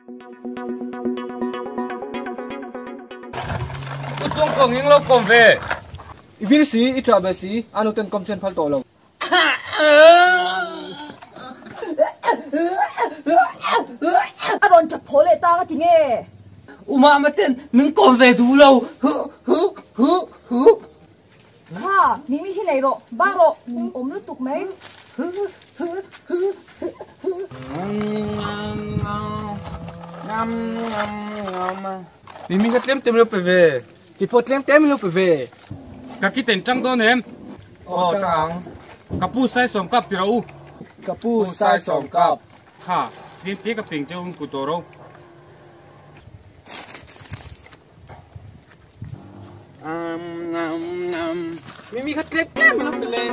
U chuang kawng eng lo kawm ve. I vil si, i ṭah ve si, a nuten kawm chen phal tawh lo. A rawn ṭap phaw leh tang a ti nge? U Mama ten min kawm ve duh lo. Huh huh huh huh. Kha, Mimi hi nei rawh, bang rawh, awm lutuk mai. Mimi kha tlem tlem lo pe ve. Ti pawh tlem tlem lo pe ve. Ka ki ten tang dawn em? Aw tang. Ka pu sai sawm kap ti rawh u. Ka pu sai sawm kap. Kha, tlem te ka peng cheu hun ku tawh ro. Mimi kha tlem tlem lo pe le.